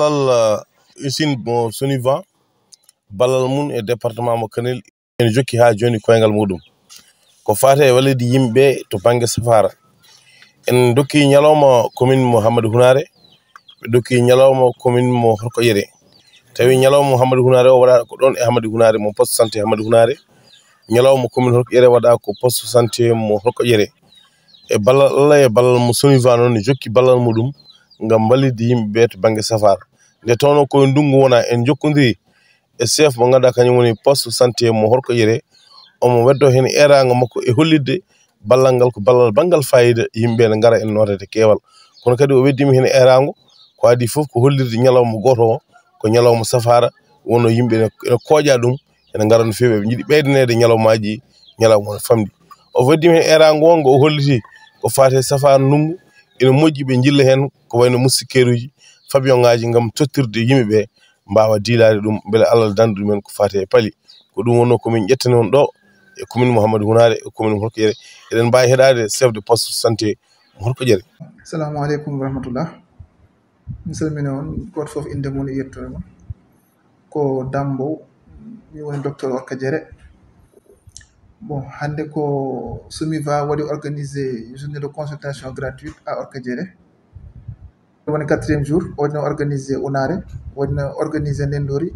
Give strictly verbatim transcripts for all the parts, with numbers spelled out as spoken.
Ballal usine mo Soniva, ballal mum e département mo Kanel ene jokki haa jooni koyngal muɗum. Ko faati e wallitde yimɓe to bannge safaara. En ndokki ñalawma commune mo Hammadou Hunaare, ɓe ndokki ñalawma commune mo Horkoƴere. Tawi ñalawma mo Hammadou Hunaare o waɗa ko ɗoon e Hammadou Hunaare, mo poste santé Hammadou Hunaare. Ñalawma commune Horkoƴere waɗa ko poste santé mo Horkoƴere. E ballal Allah e ballal mo Soniva noon, ne jokki ballal muɗum ngam wallitde yimɓe ɓe to bannge safaara. Nde tawnoo ko e ndunngu wona, en njokkondiri e chef mo ngannduɗaa kañum woni poste santé mo Horkoƴere. Omo weddo heen eeraango makko e hollitde ballal ngal ko ballal banngal faayiida, yimɓe ne ngara en nootade keewal. Kono kadi o weddiima heen eeraango, ko adii fof ko hollirde ñalawma gooto o, ko ñalawma safaara, wonno yimɓe ne, ene kooƴa ɗum, ene ngara no feewi, ɓe njiɗi ɓeydaneede ñalawmaaji, ñalawma no famɗi. O weddiima heen eeraango o, ngo o holliti ko faati e safaara ndunngu, ene moƴƴi ɓe njilla heen ko wayno moustiquaire uji, pavillon ngaaji ngam tottirde yimɓe ɓe, mbaawa diilaade ɗum, mbele Allah danda ɗumen ko faati e pali. Ko ɗum wonnoo ko min ƴettani on ɗo e commune Mouhamadou Hunaare, e commune Horkoƴere. Eɗen mbaawi heɗaade chef de poste santé mo Horkoƴere. Assalamu aleykum wa rahmatullah. Mi salmina on, gooto fof innde mum e yettoode mum. Ko Dambo, mi woni docteur Horkoƴere. Bon, hannde ko Somiva waɗi organisé journée de consultation gratuite à Horkoƴere. Woni quatrième jour, o waɗino organisé Unaare, waɗino organisé Ndenndori,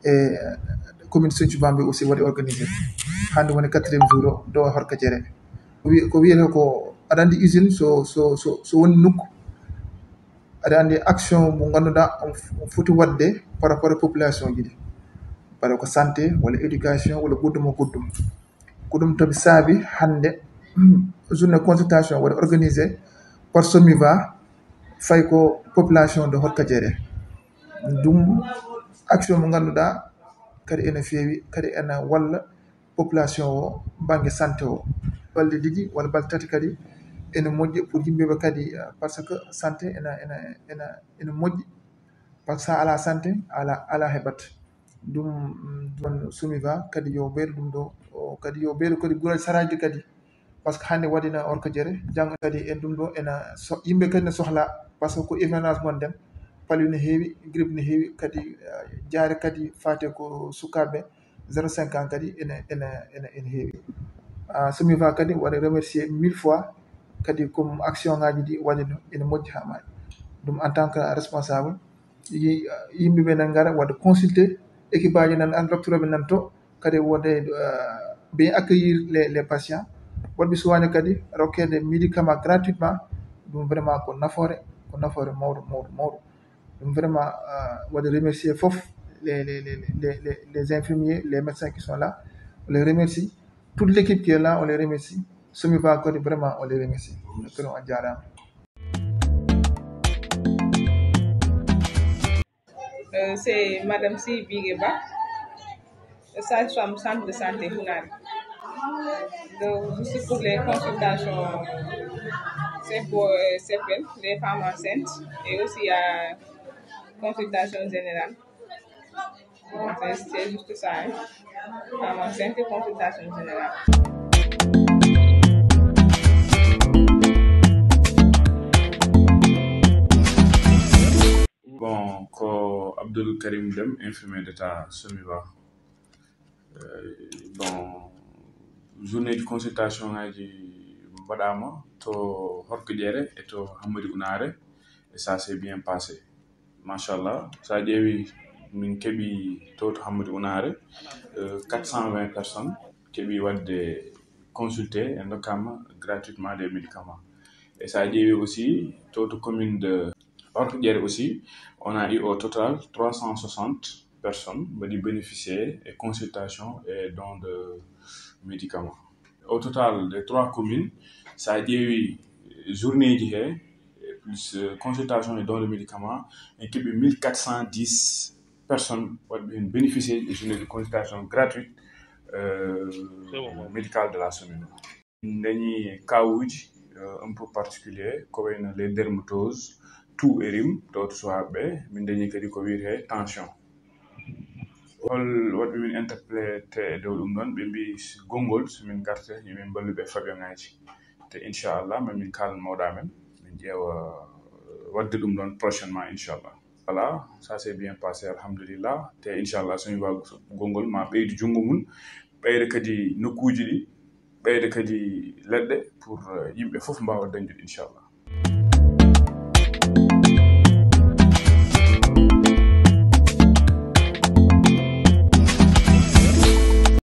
e commune Sinthiou Bambilor aussi waɗi organisé. Hannde woni quatrième jour o, ɗo Horkoƴere. Ko wi-, ko wiyetee ko, aɗa anndi usine so, so, so, so woni nokku, aɗa anndi action mo ngannduɗaa on f-, on foti waɗde par rapport e population ji ɗi. Par ko santé, walla éducation, walla goɗɗum e goɗɗum. Ko ɗum tabi saabi hannde, journée consultation waɗi organisé par Somiva, fayi ko population de Horkoƴere. Ɗum action mo ngannduɗaa kadi ene feewi, kadi ene walla population o bannge santé o. Balɗe ɗiɗi walla balɗe tati kadi ene moƴƴi pour yimɓe ɓe kadi, eh, parce que santé ene, ene, ene, ene moƴƴi. Par ce que sa alaa santé, alaa, alaa heɓat. Ɗum, mm, ɗum Somiva kadi yo ɓeydu ɗum ɗo, o, kadi yo ɓeydu kadi guraaji saraaji kadi. Par ce que hannde waɗi na Horkoƴere, janngo kadi en ɗum ɗo ena so-, yimɓe kadi ne sohla, par ce que ko hivernage ngonɗen, palu ne heewi, grippe ne heewi, kadi, eh, jaare kadi faate ko sukaaɓe zéro cinq ans kadi ene, ene, ene, ene heewi. Ah, Somiva kadi waɗa remercier mille fois kadi comme action ngaji ɗi waɗi no ene moƴƴi haa maayi. Ɗum en tant que responsable, yi-, yimɓe ɓe nan ngara waɗa consulter, équipe aji nan, an docteur ɓe nan to, kadi wonde, euh, bien accueillir les, les patients. Woɗɓe suwaani kadi rokkeede médicament gratuitement. Ɗum vraiment ko nafoore, ko nafoore mawɗo, mawɗo, mawɗo. Ɗum vraiment, euh, waɗi remercier fof les, les, les infirmiers, les médecins qui sont là. On les remercie. Toute l'équipe qui est là, on les remercie. Somiva kadi vraiment, on les remercie. Docteur, on jaaraama. Euh, c'est Madame Sy Bigué Ba, sage-femme centre de santé Hounari. Donc, juste pour les consultations, c'est pour, euh, C P N, les femmes enceintes, et aussi, euh, consultation générale. Bon, c'est, c'est juste ça, hein. Femmes enceintes et consultation générale. Bon, ko Abdoul Karim Deme, infirmier d'état Somiva. Euh, bon, journée de consultation ngaji mbaɗama to Horkoƴere e to Hammadi Unaare, et ça s'est bien passé. Machallah, so a ƴeewi, min keɓi to, to Hammadi Unaare, euh, quatre cent vingt personnes keɓi waɗde consulté, e ndokkama gratuitement des médicaments. Et so a ƴeewi aussi, to, to commune de Horkoƴere aussi, on a eu au total trois cent soixante personnes mbaɗi bénéficier e consultation et don de médicaments. Au total des trois communes, so a ƴeewi journée ji he, plus, euh, consultation et don de médicaments, en keɓi mille quatre cent dix personnes waɗɓe heen bénéficier e journée de consultation gratuite, euh, médicale de la semaine. Min dañi kawuuji, euh, un peu particulier, ko wayno les dermatoses, toux et rhume, to, to suwaaɓe. Min dañi kadi ko wiyetee tension. Hol waɗɓe min interpellé e dow ɗum ɗon, ɓe mbi gongol, so min ngarta, yo min mballu ɓe fabion ngaji. Te inchallah, ma min kaalan mawɗo amen, min ƴeewa, euh, waɗde ɗum ɗon prochainement, inchallah. Voilà, ça s'est bien passé, alhamdulillah. Te inchallah, so mi waagii gongol ma ɓeydu junngo mum, ɓeyda kadi nokkuuji ɗi, ɓeyda kadi leɗɗe pour yimɓe fof mbaawa dañde, inchallah.